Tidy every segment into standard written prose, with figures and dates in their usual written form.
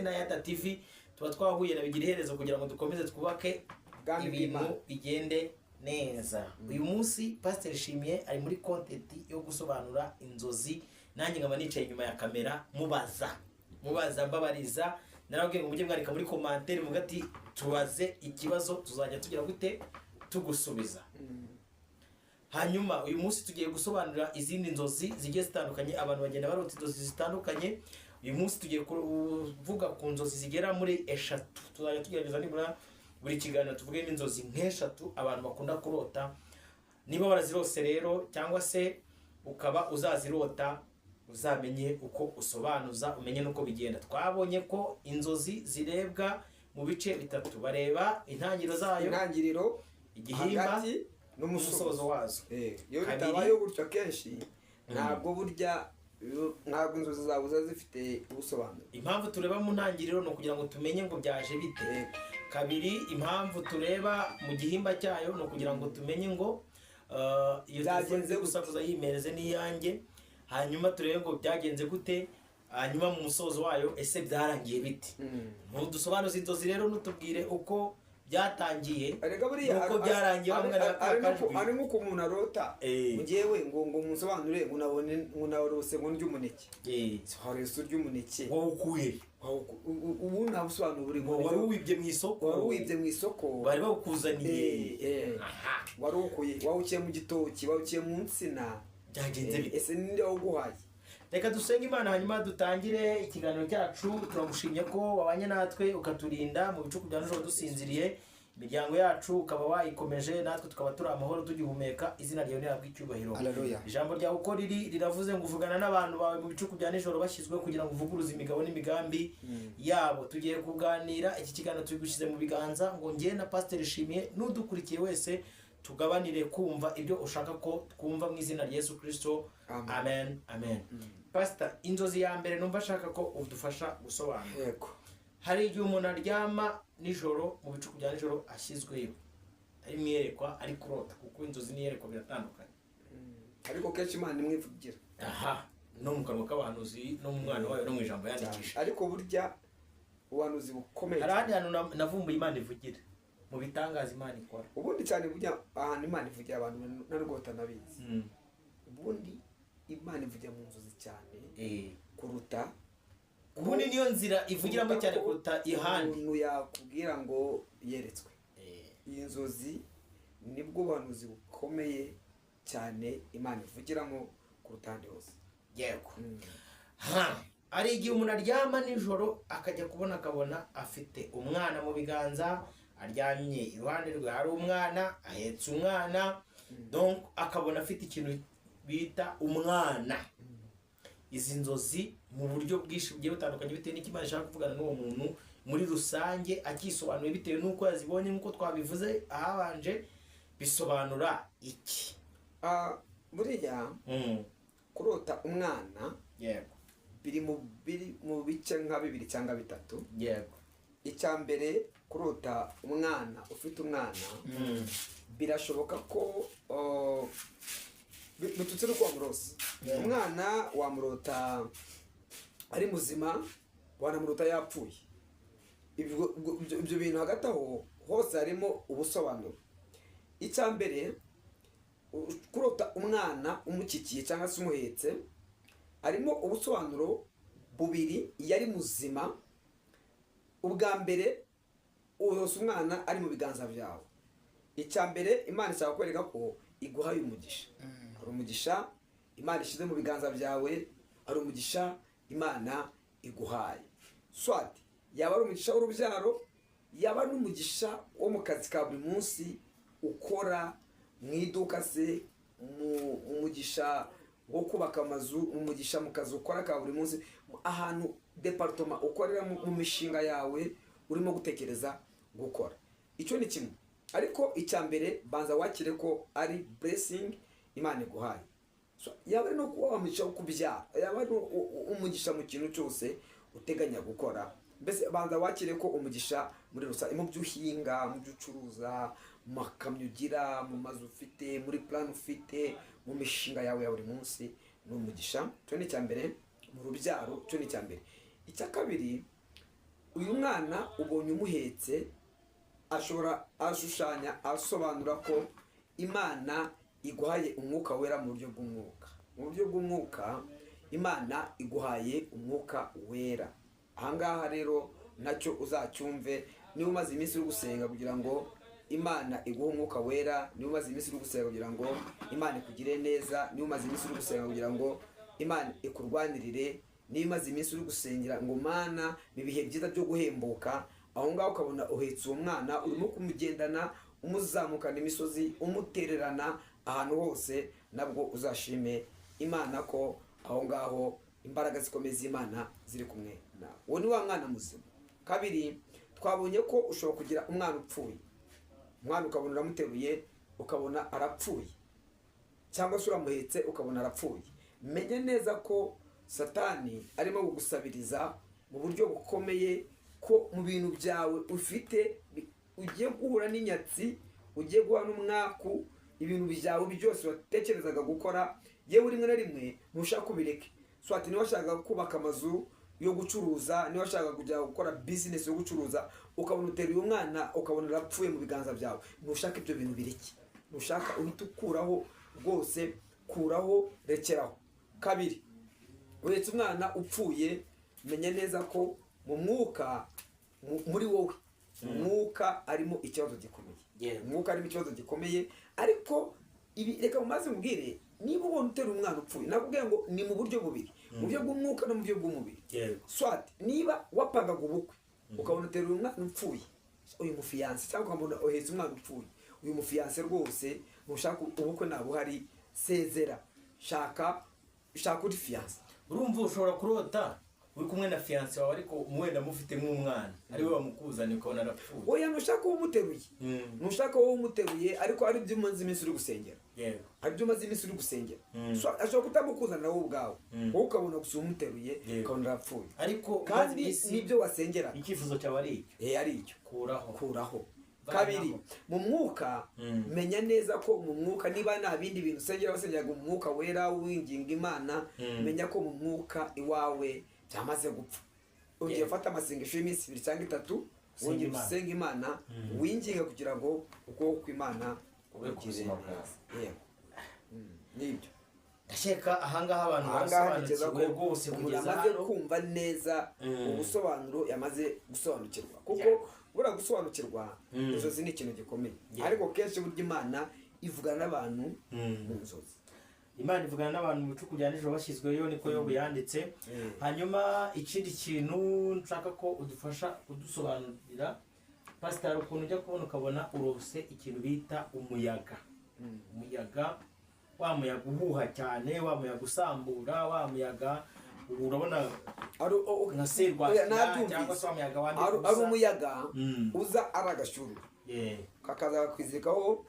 Na Yata TV tuba twahuye na Bigira Iherezo kugira ngo dukomeze twubake Ubwami ibintu bw'Imana. bigende neza. Uyu munsi Pasiteri Shimiye ari muri content yo gusobanura inzozi, nanjye nkaba nicaye inyuma ya kamera mubaza, mubaza, mbabariza. Narababwiye ngo mujye mwandika muri commentaire muvuga ati: "Tubaze ikibazo", tuzajya tugira gute? Tugusubiza. Hanyuma uyu munsi tugiye gusobanura izindi nzozi zigiye zitandukanye. Abantu bagenda barota inzozi zitandukanye. Uyu munsi tugiye kuvuga ku nzozi zigera muri eshatu. Tuzajya tugerageza nibura buri kiganiro tuvuge n'inzozi nk'eshatu abantu bakunda kurota. Niba warazirose rero, cyangwa se ukaba uzazirota, uzamenye uko usobanuza, umenye n'uko bigenda. Twabonye ko inzozi zirebwa mu bice bitatu: bareba intangiriro zayo, intangiriro, igihimba, hagati n'umusozo n'umusozo wazo. Iyo Kabiri. bitabayeho gutyo, akenshi ntabwo burya, ntabwo inzozi zawe ziba zifite ubusobanuro. Impamvu tureba mu ntangiriro ni ukugira ngo tumenye ngo byaje bite. Kabiri, impamvu tureba mu gihimba cyayo ni ukugira ngo tumenye ngo iyo Byagenze telefone iri gute? gusakuza yimereze n'iyanjye. Hanyuma turebe ngo byagenze gute. Hanyuma mu musozo wayo, ese byarangiye bite? Ntudusobanuze inzozi rero, nutubwire uko byatangiye Erega buriya nuko byarangiye. Bamwe hari nk'uko umuntu arota, ngewe ngo munsobanure, ngo nabone, ngo narose ngo ndye umuneke. Warose urya umuneke? Wowe ukuye? Ubu nta busobanuro buri. Ngo wari uwibye mu isoko? Wari uwibye mu isoko? Bari bawukuzaniye? Eh. Aha. Wari ukuye, wawukiye mu gitoki, wawukiye mu nsina? Byagenze bite? Ese ninde wawuguhaye? Reka dusenge Imana, hanyuma dutangire ikiganiro cyacu. Turagushimye ko wabanye natwe, ukaturinda mu bicuku bya nijoro dusinziriye, imiryango yacu ukaba wayikomeje, natwe tukaba turi amahoro tugihumeka. Izina ryawe ntihabwe icyubahiro. Haleluya. Ijambo ryawe uko riri riravuze ngo uvugana n'abantu bawe mu bicuku bya nijoro bashyizweho kugira ngo uvuguruze imigabo n'imigambi yabo. Tugiye kuganira iki kiganiro, tubigushyize mu biganza ngo njye na Pasiteri Shimiye n'udukurikiye wese tugabanire kumva ibyo ushaka ko twumva, mu izina rya Yesu Kirisito. Amen. Amen, amen. Pasita, inzozi ya mbere numva ashaka ko udufasha gusobanura: hari igihe umuntu aryama nijoro mu bicuku bya nijoro ashyizweyo, ari mu iyerekwa, ari kurota, kuko inzozi n'iyerekwa biratandukanye. Ariko kenshi Imana imwivugira. Aha, no mu kanwa k'abahanuzi, no mu mwana wayo, no mu ijambo yandikisha. Ariko burya ubuhanuzi bukomeye Hari ahandi hantu navumbuye Imana ivugira mu bitangaza Imana ikora. Ubundi cyane burya ahantu Imana ivugira abantu na rwose nabizi, ubundi Imana ivugira mu nzozi cyane kuruta Ubundi niyo nzira ivugiramo cyane ko kuruta ihandi. umuntu yakubwira ngo yeretswe. Iyi nzozi nibwo buhanuzi bukomeye cyane Imana ivugiramo kuruta ahandi hose. Yego. Ha, hari igihe umuntu aryama nijoro akajya kubona akabona afite umwana mu biganza, aryamye iruhande rwe hari umwana, ahetse umwana, donc akabona afite ikintu bita umwana. Izi nzozi mu buryo bwinshi bugiye butandukanye, bitewe n'icyo Imana ishaka kuvugana n'uwo muntu muri rusange, akisobanuye bitewe n'uko yazibonye, nk'uko twabivuze ahabanje, bisobanura iki? Ah, buriya kurota umwana biri mu bice nka bibiri cyangwa bitatu. Icya mbere, kurota umwana, ufite umwana, birashoboka ko biturutse n'uko wamurose. Umwana wamurota ari muzima, wanamurota yapfuye. Ibyo bintu hagati aho hose harimo ubusobanuro. Icya mbere, kurota umwana umukikiye cyangwa se umuhetse harimo ubusobanuro bubiri iyo ari muzima. Ubwa mbere, urose umwana ari mu biganza byawe, icya mbere Imana ishaka kwereka ko iguhaye umugisha. Hari umugisha Imana ishyize mu biganza byawe, hari umugisha Imana iguhaye, soit yaba ari umugisha w'urubyaro, yaba ari n'umugisha wo mu kazi ka buri munsi ukora mu iduka, se mu umugisha wo kubaka amazu, umugisha mu kazi ukora ka buri munsi, ahantu département ukorera, mu mishinga yawe urimo gutekereza gukora. Icyo ni kimwe. Ariko icya mbere, banza wakire ko ari blessing Imana iguhaye. So, yaba ari no kuba wamugisha wo kubyara, yaba ari umugisha mu kintu cyose uteganya gukora. Mbese banza wakire ko umugisha muri rusange, mu byo uhinga, mu byo ucuruza, mu makamyo ugira, mu mazu ufite, muri plan ufite, mu mishinga yawe ya buri munsi, ni umugisha. Icyo ni icya mbere. Mu rubyaro, icyo ni icya mbere. Icya kabiri, Uyu mwana ubonye umuhetse, ashobora ashushanya asobanura ko Imana iguhaye umwuka wera mu buryo bw'umwuka. Mu buryo bw'umwuka Imana iguhaye umwuka wera. Ahangaha rero nacyo uzacyumve, niba umaze iminsi uri gusenga kugira ngo Imana iguhe umwuka wera, niba umaze iminsi uri gusenga kugira ngo Imana ikugire neza, niba umaze iminsi uri gusenga kugira ngo Imana ikurwanirire, niba umaze iminsi uri gusengera ngo Mana ibihe byiza byo guhembuka, aho ngaho ukabona uhetse uwo mwana, urimo kumugendana, umuzamukana imisozi, umutererana ahantu hose, nabwo uzashime Imana ko aho ngaho imbaraga zikomeye z'Imana ziri kumwe nawe. Uwo ni wa mwana muzima. Kabiri, twabonye ko ushobora kugira umwana upfuye, umwana ukabona uramuteruye ukabona arapfuye, cyangwa se uramuhetse ukabona arapfuye. Menye neza ko Satani arimo kugusabiriza mu buryo bukomeye, ko mu bintu byawe ufite ugiye guhura n'inyatsi, ugiye guhura n'umwaku, ibintu byawe byose watekerezaga gukora, yewe rimwe na rimwe ntushaka kubireke. Swati niba washakaga kubaka amazu yo gucuruza, niba washakaga kujya gukora bizinesi yo gucuruza, ukabona uteruye umwana ukabona arapfuye mu biganza byawe, ntushaka ibyo bintu bireke, ntushaka, uhita ukuraho rwose, kuraho, rekeraho. Kabiri, uretse umwana upfuye, menya neza ko mu mwuka, muri wowe mu mwuka arimo ikibazo gikomeye. Yewe. Mu mwuka harimo ikibazo gikomeye. Ariko ibi reka mumaze mubwire, niba ubona utera umwana upfuye, nakubwiye ngo ni mu buryo bubiri, mu buryo bw'umwuka no mu buryo bw'umubiri. Yego. Swat niba wapangaga ubukwe ukabona uteruye umwana upfuye, uyu mufiyanse, cyangwa ukabona uhetse umwana upfuye, uyu mufiyanse rwose ntushaka ubukwe, ntabwo uhari, sezera, shaka shaka undi fiyanse. Urumva ushobora kurota uri kumwe na fiyanse wawe, ariko wenda mufite nk'umwana ari we wamukuzaniye, ukabona arapfuye. Oya, ntushaka uwo umuteruye, ntushaka wowe umuteruye, ariko ari byo umaze iminsi uri gusengera, Yego. hari ibyo umaze iminsi uri gusengera. So, ashobora kutamukuzanira wowe ubwawe, wowe ukabona gusa umuteruye, Yego. ukabona arapfuye, Ariko umaze kandi iminsi nibyo wasengera, icyifuzo cyawe ari icyo. Ari icyo. Kuraho. Kuraho. Vanaho. Kabiri, mu mwuka, menya neza ko mu mwuka, niba nta bindi bintu usengera, wasengeraga mu mwuka wera winginga Imana, menya ko mu mwuka iwawe byamaze gupfa. Ongera ufate amasengesho y'iminsi 2 cyangwa 3, Usenga wongera Imana. usenga Imana, winginga kugira ngo ukuboko kw'Imana Kube ku kugire buzima bwawe. neza. Yego. Nibyo. Ndakeka ahangaha abantu Ahangaha ntekereza ko barasobanukiwe rwose umuntu kugeza amaze hano. kumva neza ubusobanuro, yamaze gusobanukirwa, kuko buriya gusobanukirwa inzozi ni ikintu gikomeye. Ariko kenshi burya Imana ivugana n'abantu mu nzozi. Imana ivugana n'abantu mu bicuku bya nijoro bashyizweyo, niko Yobu yanditse. Hanyuma ikindi kintu nshaka ko udufasha kudusobanurira, pasitari, ukuntu ujya kubona ukabona urose ikintu bita umuyaga. Umuyaga, wa muyaga uhuha cyane, wa muyaga usambura, wa muyaga ubu urabona nka serwakira, Oya, nabyumvise. cyangwa se wa muyaga wandika Ari ubusa. ari umuyaga uza ari agashyuru, kakaza kakwizirikaho,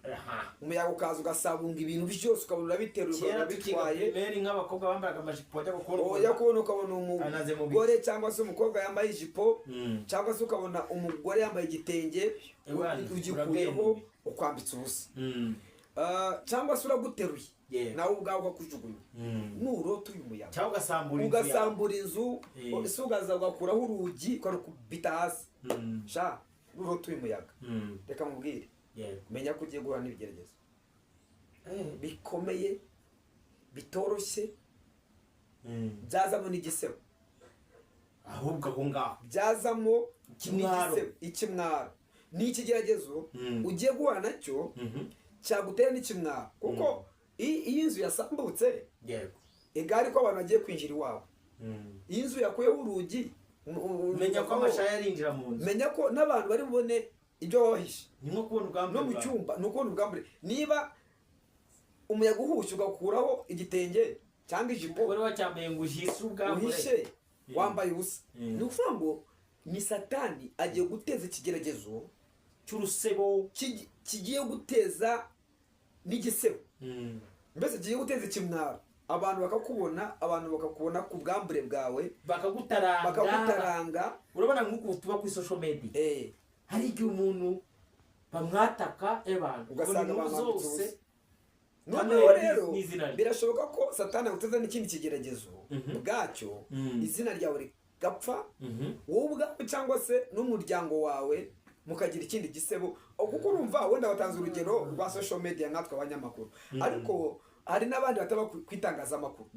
umuyaga ukaza ugasabunga ibintu byose, ukabona urabiteruye, Kera ukabona tukiga urabitwaye. primaire, nk'abakobwa bambaraga amajipo, bajya gukora Ujya kubona ukabona Anaze mu biti. umugore cyangwa se umukobwa yambaye ijipo, cyangwa se ukabona umugore yambaye igitenge, Ewana, ugikuyeho, urabwenge. ukwambitse ubusa. Cyangwa se uraguteruye, nawe ubwawe ukakujugunya. Nurota uyu muyaga, Cyangwa ugasambura inzu yawe. ugasambura inzu, ese ugaza ugakuraho urugi ukarukubita hasi. Sha, nurota uyu muyaga, reka mubwire, menya ko ugiye guhura n'ibigeragezo bikomeye, bitoroshye, byazamo n'igisebo. Ahubwo aho ngaho Byazamo Ikimwaro. n'igisebo, ikimwaro ni ikigeragezo ugiye guhura nacyo, cyagutera n'ikimwaro, kuko iyo inzu yasambutse, igare ko abantu bagiye kwinjira iwawe, iyo inzu yakuyeho urugi, Menya ko amashaya arinjira mu nzu. Menya ko n'abantu bari bubone ibyo wabahishe. Ni nko kubona ubwambure No mu bwawe. cyumba ni ukubona ubwambure. Niba umuyaga uhushye ugakuraho igitenge cyangwa ijipo, Umugore wacyambaye ngo uhishe ubwambure, uhishe, wambaye ubusa, ni ukuvuga ngo ni Satani agiye guteza ikigeragezo cy'urusebo, kigiye guteza n'igisebo, mbese kigiye guteza ikimwaro, abantu bakakubona, abantu bakakubona ku bwambure bwawe, bakagutaranga, bakagutaranga. Urabona nk'uku tuba kuri social media, hari igihe umuntu bamwataka ebana, Ugasanga inkuru bamwambitse zose. ubusa. Noneho Hano rero n'izina rye. birashoboka ko Satani aguteza n'ikindi kigeragezo bwacyo, izina ryawe rigapfa, wowe ubwawe. Cyangwa se n'umuryango wawe mukagira ikindi gisebo. Kuko urumva, wenda batanze urugero rwa social media nkatwe abanyamakuru, ariko hari n'abandi bataba ku itangazamakuru.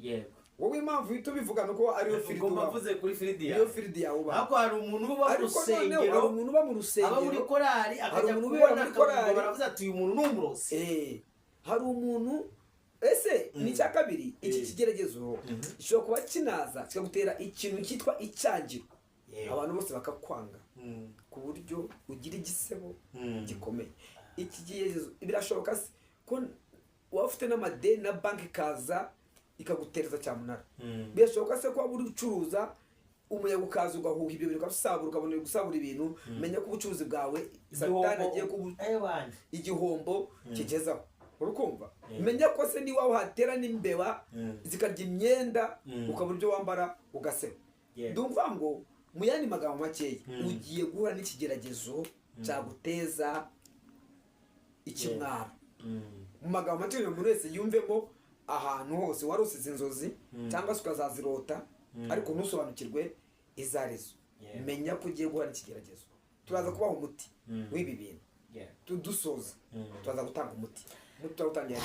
Wowe impamvu uhita ubivuga ni uko ariyo field Ubwo ubamo. mbavuze kuri field Niyo yawe. field yawe ubamo. Ariko hari umuntu uba mu Ariko noneho hari rusengero, umuntu uba mu aba muri rusengero, korari, hari akajya umuntu ubera kubona muri akabumva korali. baravuze ati: "Uyu muntu ni umurozi." Hari umuntu ese ni icya kabiri, iki kigeragezo gishobora kuba kinaza kikagutera ikintu cyitwa icyangiro, abantu bose bakakwanga ku buryo ugira igisebo gikomeye. Iki kigeragezo birashoboka se ko waba ufite n'amadeni na banki ikaza ikagutereza cyamunara? Birashoboka se ko waba uri gucuruza, umuyaga ukaza ugahuha ibyo bintu, ukabisabura, ukabona uri gusabura ibintu? Menya ko ubucuruzi bwawe Satani agiye kubu Ewana. igihombo kigezaho, urukumva? Menya ko se niba hatera n'imbeba zikarya imyenda, ukabura ibyo wambara, ugaseba. Ndumva ngo mu yandi magambo makeya, ugiye guhura n'ikigeragezo cyaguteza ikimwaro. Mu magambo make, buri muntu wese yumvemo, ahantu hose wari usize inzozi cyangwa se ukazazirota ariko ntusobanukirwe izo arizo, menya ko ugiye guhura n'ikigeragezo. Turaza kubaha umuti w'ibi bintu. Dusoza, turaza gutanga umuti. Umuti turawutangira.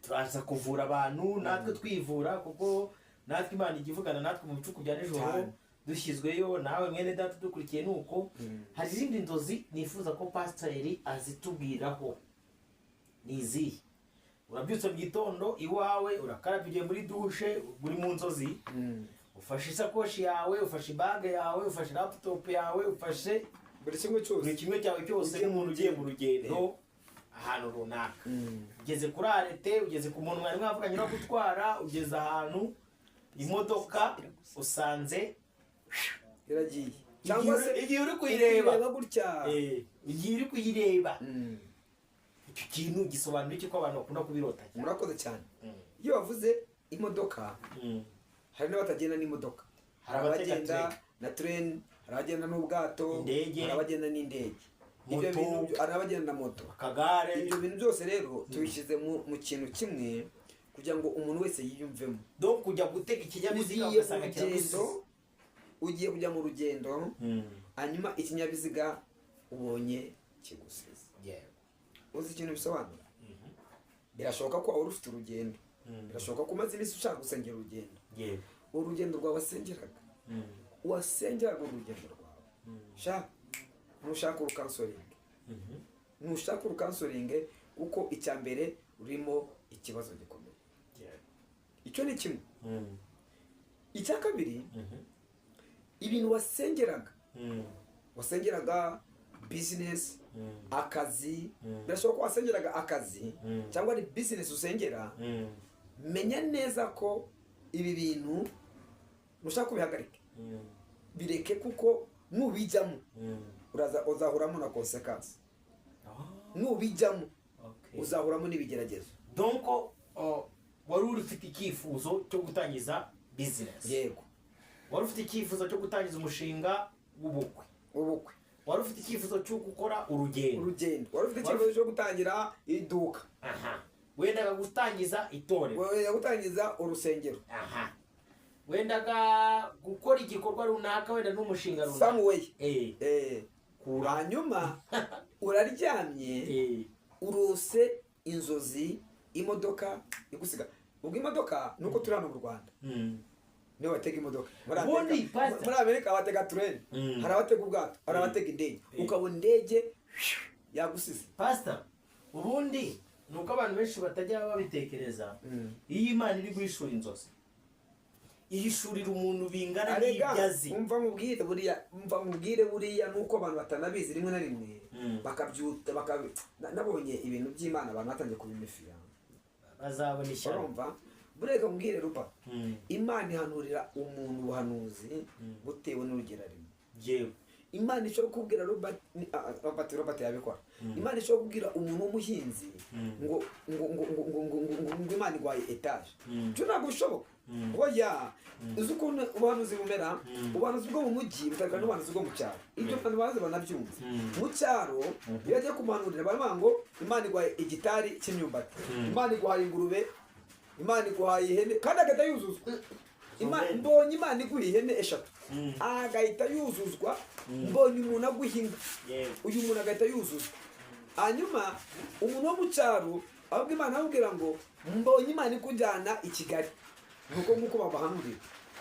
Turaza kuvura abantu, natwe twivura, kuko natwe Imana ijya ivugana natwe mu bicuku bya nijoro. Dushyizweyo nawe, mwene data dukurikiye, nuko hari izindi nzozi nifuza ko pasiteri azitubwiraho. Ni izihe? Urabyutse mu gitondo iwawe, urakarabye, ugiye muri douche, uri mu nzozi ufashe isakoshi yawe, ufashe ibage yawe, ufashe laptop yawe, ufashe buri kimwe cyose, buri kimwe cyawe cyose, Ugiye nk'umuntu ugiye mu rugendo ahantu runaka. Ugeze kuri arrêt, ugeze ku muntu mwari mwavuganye no gutwara, ugeze ahantu imodoka usanze iragiye, cyangwa se igihe uri kuyireba, kuyireba gutya. Igihe uri kuyireba, icyo kintu gisobanura iki, ko abantu bakunda kubirota cyane? Murakoze cyane. Iyo bavuze imodoka, hari n'abatagenda n'imodoka, Hari hari abatega abagenda train. na train, hari abagenda n'ubwato, Indege. hari abagenda n'indege. Ibyo Moto. bintu hari abagenda na moto. Akagare. Ibyo bintu byose rero tubishyize mu kintu kimwe kugira ngo umuntu wese yiyumvemo. Do kujya gutega ikinyabiziga Ugiye mu ugasanga rugendo, kiragusize. ugiye kujya mu rugendo, hanyuma ikinyabiziga ubonye kigusize. Uzi ikintu bisobanura? Birashoboka ko waba ufite urugendo, birashoboka ko umaze iminsi ushaka gusengera urugendo. Urugendo rwawe wasengeraga, wasengeraga urugendo rwawe, sha ntushaka urucancelinge, ntushaka urucancelinge, kuko icya mbere rurimo ikibazo gikomeye. Icyo ni kimwe. Icya kabiri, ibintu wasengeraga, wasengeraga bizinesi, akazi, birashoboka ko wasengeraga akazi cyangwa ari bizinesi usengera. Menya neza ko ibi bintu nushaka kubihagarika, bireke, kuko nubijyamo uraza uzahuramo na conséquences. Nubijyamo uzahuramo n'ibigeragezo. Donc wari uri ufite icyifuzo cyo gutangiza bizinesi, wari ufite icyifuzo cyo gutangiza umushinga w'ubukwe, Ubukwe. wari ufite icyifuzo cyo gukora urugendo, Urugendo. Wari ufite icyifuzo cyo gutangira iduka, aha, wendaga gutangiza itorero, wenda gutangiza urusengero, aha, wendaga gukora igikorwa runaka, wenda n'umushinga runaka. Someway. Kura. Hanyuma uraryamye, urose inzozi imodoka igusiga. Ubwo imodoka nuko turi hano mu Rwanda, niyo batega imodoka. Muri Ubundi, Amerika, Pastor. muri Amerika batega train, hari abatega ubwato, hari abatega indege, ukabona indege yagusize. Pastor, ubundi ni uko abantu benshi batajya babitekereza. Iyo Imana iri guhishura inzozi, ihishurira umuntu bingana Arega, n'ibyo azi. Umva mubwire buriya, umva mubwire buriya, nuko abantu batanabizi rimwe na rimwe bakabyuta nabonye ibintu by'Imana abantu batangiye kubimefiya. Bazabona ishyano. Urumva, buriya reka mubwire ruba, Imana ihanurira umuntu ubuhanuzi butewe n'urugero arimo. Imana ishobora kubwira Robert, Robert yabikora. Imana ishobora kubwira umuntu w'umuhinzi ngo ngo ngo ngo ngo ngo ngo ngo Imana iguhaye etaje. Cyo ntabwo bishoboka. Oya, uzi ukuntu ubuhanuzi bumera? Ubuhanuzi bwo mu mujyi butandukanye n'ubuhanuzi bwo mu cyaro. Ibyo abantu bazi banabyumva. Mu cyaro iyo agiye kumuhanurira baravuga ngo Imana iguhaye igitari cy'imyumbati, Imana iguhaye ingurube, Imana iguhaye ihene, kandi agahita yuzuzwa. Zombi. Mbonye Imana iguha ihene eshatu. Agahita yuzuzwa. Mbonye umuntu aguha inka, Yego. uyu muntu agahita yuzuzwa. Hanyuma umuntu wo mu cyaro, ahubwo Imana amubwira ngo mbonye Imana ikujyana i Kigali, nuko nk'uko babahanurira,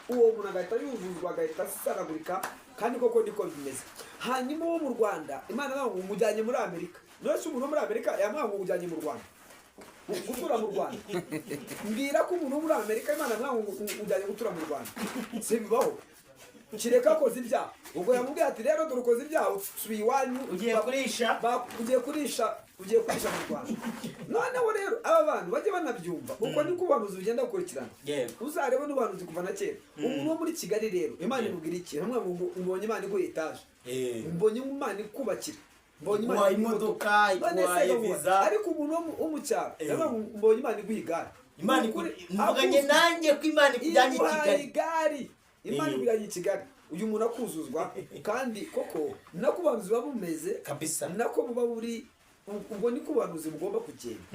uwo muntu agahita yuzuzwa, agahita asaragurika, kandi koko niko bimeze. Hanyuma uwo mu Rwanda, Imana aravuga ngo umujyanye muri Amerika. None se umuntu wo muri Amerika yamuha ngo umujyanye mu Rwanda, gutura mu Rwanda? Mbwira ko umuntu wo muri Amerika Imana yamuha ngo ujyanye gutura mu Rwanda, si bibaho, kireka akoze ibyaha. Ubwo yamubwiye ati rero dore ukoze ibyaha, usubiye iwanyu. Ugiye kurisha. Ugiye kurisha mu Rwanda. Noneho rero aba bantu bajye banabyumva, kuko niko ubuhanuzi bugenda bukurikirana. Uzarebe n'ubuhanuzi kuva na kera. Umuntu wo muri Kigali rero, Imana imubwira iki? Hamwe ngo mbonye Imana iguha etaje, mbonye Imana ikubakira, mbonye Imana Iguhaye iguha imodoka, None se iguhaye ngo visa. Ariko umuntu wo mu cyaro, yavuga ngo mbonye Imana iguha igare. Imana Ukuri, mvuganye akuzwe. nanjye ko Imana ikujyanye i Iguhaye Kigali. igare, Imana ikujyanye i Kigali, uyu muntu akuzuzwa. Kandi koko nako ubuhanuzi buba bumeze. Kabisa. Nako buba buri, ubwo niko ubuhanuzi bugomba kugenda.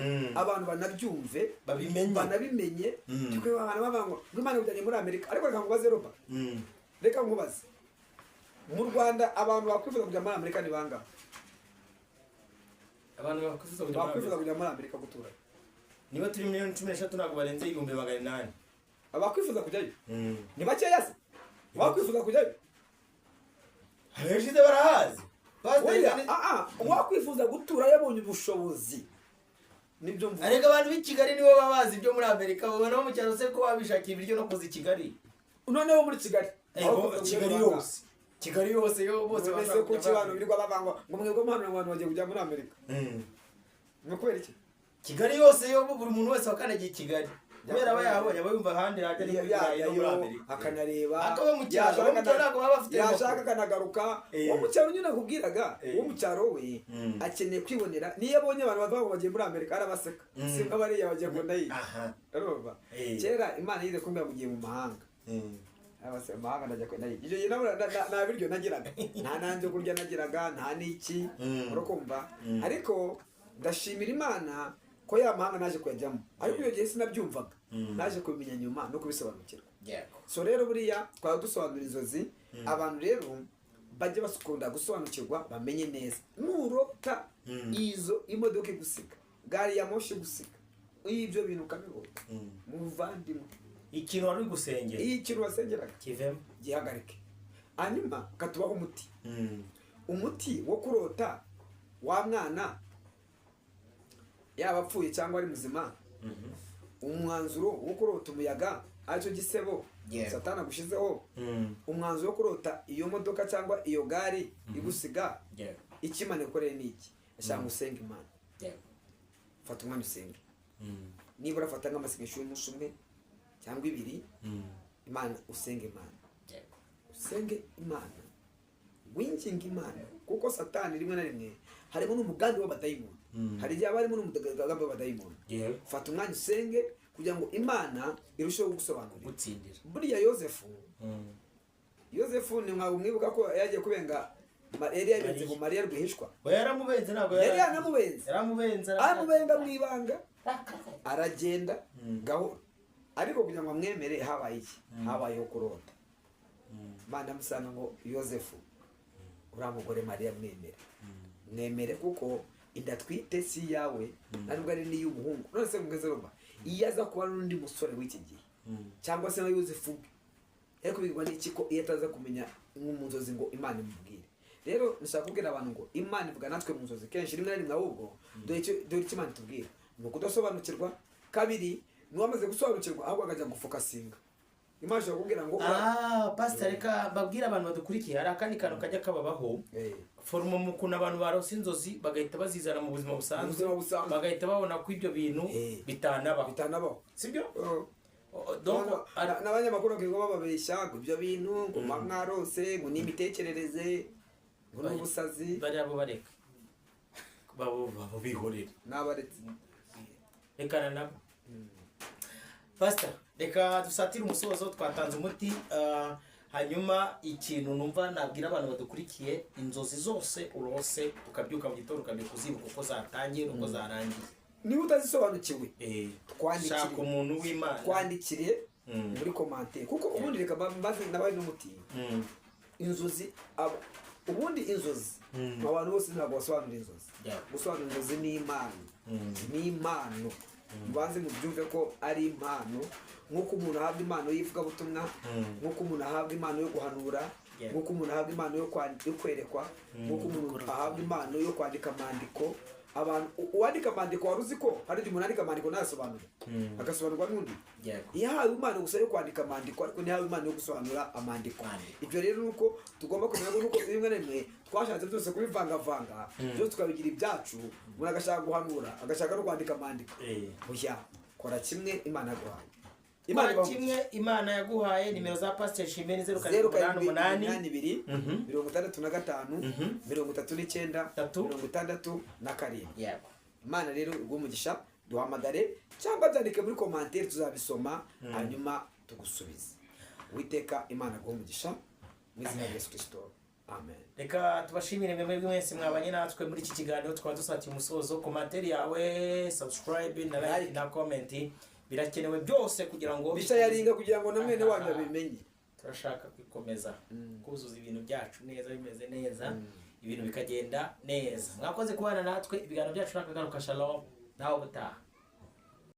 Abantu banabyumve, Babimenye. banabimenye. Twe abantu bavuga ngo Imana ikujyanye muri Amerika, ariko reka nkubaze, Roba, reka nkubaze: mu Rwanda abantu bakwifuza kujya muri Amerika ni bangahe? Abantu bakwifuza kujya muri Bakwifuza Amerika? kujya muri Amerika gutura. Niba turi miliyoni 13, ntabwo barenze 800,000. Abakwifuza kujyayo ni bakeya se bakwifuza kujyayo? Abenshi se barahazi. Pasiteri Oya, uwakwifuza gutura yabonye ubushobozi, nibyo mvuga. Ariko abantu b'i Kigali nibo baba bazi ibyo muri Amerika. Babona bo mu cyaro se ko babishakiye ibiryo no kuza i Kigali? Noneho muri Kigali, Ego, Kigali yose, Kigali yose yo bose bose bashaka kuki kujya. abantu birirwa bavangwa ngo mwebwe hano abantu bagiye kujya muri Amerika? Ni ukubera iki? Kigali yose yo, buri muntu wese wakandagiye i Kigali, kubera aba yahabonye, aba yumva ahandi hajya ari muri Burayi no muri Yajyayo Amerika. akanareba. Akaba mu cyaro, abo mu cyaro ntabwo baba bafite Yashaka amakuru. akanagaruka. Uwo mu cyaro nyine nakubwiraga, uwo mu cyaro we akeneye kwibonera. Niyo abonye abantu bavuga ngo bagiye muri Amerika, arabaseka. Si nka bariya bagiye ngo ndayiga. Urumva? Kera Imana yize kumbwira ngo ugiye mu mahanga. Abase amahanga ndajya kwenda yiga. Icyo gihe nta biryo nagiraga, nta n'ibyo kurya nagiraga, nta n'iki. Urakumva? Ariko ndashimira Imana ko ya mahanga naje kuyajyamo, ariko icyo gihe sinabyumvaga. Naje kubimenya nyuma no kubisobanukirwa. So rero buriya twaba dusobanura inzozi. Abantu rero bajye bakunda gusobanukirwa, bamenye neza. Nurota izo imodoka igusiga, gari ya moshi igusiga, ibyo bintu ukabibona, muvandimwe, Ikintu wari uri gusengera, iyo ikintu wasengeraga kivemo. gihagarike. Hanyuma katubaho umuti, umuti wo kurota wa mwana yaba apfuye cyangwa ari muzima, umwanzuro wo kurota umuyaga aricyo gisebo Satani agushizeho, umwanzuro wo kurota iyo modoka cyangwa iyo gare igusiga, icyo Imana ikoreye ni iki? Ashaka ngo usenge Imana. Fata umwanya usenge. Nibura fata nk'amasengesho y'umunsi umwe cyangwa ibiri. Imana, usenge Imana, usenge Imana, winginga Imana, kuko Satani rimwe na rimwe harimo n'umugambi w'abadayimoni. Hari igihe haba harimo n'umugambi w'abadayimoni. Fata umwanya usenge kugira ngo Imana irusheho kugusobanurira. Gutsindira. Buriya Yosefu, Yosefu ni ntabwo mwibuka ko yagiye kubenga yari yabenze ngo Mariya rwihishwa? We yaramubenze, ntabwo Yari yanamubenze. Yaramubenze. Amubenga mu ibanga, aragenda gahoro, ariko kugira ngo amwemere habaye iki? Habayeho kurota. Imana amusanga ngo Yosefu, uriya mugore Mariya mwemere, mwemere, kuko inda atwite si iyawe, ntabwo ari n'iy'umuhungu. None se mugeze rumva, iyo aza kuba n'undi musore w'iki gihe cyangwa se na Yosefu ubwe, yari kubwirwa n'iki ko iyo ataza kumenya mu nzozi ngo Imana imubwire? Rero nshaka kubwira abantu ngo Imana ivuga natwe mu nzozi kenshi, rimwe na rimwe. Ahubwo dore icyo Imana itubwira ni ukudasobanukirwa. Kabiri, ni uwamaze gusobanukirwa ahubwo akajya gufocusinga. Imana ishobora kubwira ngo Ah, pastor, reka babwire abantu badukurikiye, hari akandi kantu kajya kababaho. Foruma mu kuntu abantu barose inzozi bagahita bazizana mu buzima Mu busanzwe, buzima busanzwe. bagahita babona ko ibyo bintu bitanabaho. Bitanabaho. Sibyo? Oh. Donc N'abanyamakuru bakirirwa bababeshya ngo ibyo bintu ngo muba mwarose, ngo ni imitekerereze, ngo ni ubusazi. Bariya bo bareka, babo bihorera. N'abaretse. Rekana nabo. Pastor, reka dusatire umusozo. Twatanze umuti. Hanyuma ikintu numva nabwira abantu badukurikiye: inzozi zose urose ukabyuka mu gitondo ukamenya kuzibuka uko zatangiye n'uko zarangiye, Niba utazisobanukiwe, twandikire. Shaka umuntu w'Imana. Twandikire. Muri commentaire, kuko ubundi reka mbaze nabaye n'umutima. Inzozi, ubundi inzozi, abantu bose ntabwo basobanura inzozi. Gusobanura inzozi ni impano, ni impano. Mubanze mubyumve ko ari impano, nk'uko umuntu ahabwa impano y'ivugabutumwa, nk'uko umuntu ahabwa impano yo guhanura, nk'uko umuntu ahabwa impano yo kwerekwa, nk'uko umuntu ahabwa impano yo kwandika amandiko. Abantu, uwandika amandiko, wari uzi ko hari igihe umuntu andika amandiko ntayasobanure, agasobanurwa n'undi? Yahawe impano gusa yo kwandika amandiko, ariko ntiyahawe impano yo gusobanura amandiko. Kwandika. Ibyo rero ni uko tugomba kumenya ko nuko rimwe na rimwe twashatse byose kubivangavanga, byose tukabigira ibyacu. Umuntu agashaka guhanura, agashaka no kwandika amandiko. Oya, kora kimwe Imana yaguhaye. Imana Imana kimwe Imana yaguhaye. Nimero za Pasiteri Shimwe ni zeru 0 7 7 8 8 2 65 39 3 67. Yego. Imana rero iguhe umugisha. Duhamagare cyangwa byandike muri commentaire, tuzabisoma hanyuma tugusubize. Uwiteka Imana aguhe umugisha mu izina rya Yesu Kirisito, amen. Reka tubashimire mwebwe mwese mwabanye natwe muri iki kiganiro. Tukaba dusatiye umusozo. Commentaire yawe, subscribe na like Like. na comment birakenewe byose kugira ngo Bishayaringa kugira ngo na mwene wanyu abimenye. Turashaka kwikomeza kuzuza ibintu byacu neza, bimeze neza, ibintu bikagenda neza. Mwakoze kubana natwe. Ibiganiro byacu nakagaruka. Shalom, nawe ubutaha.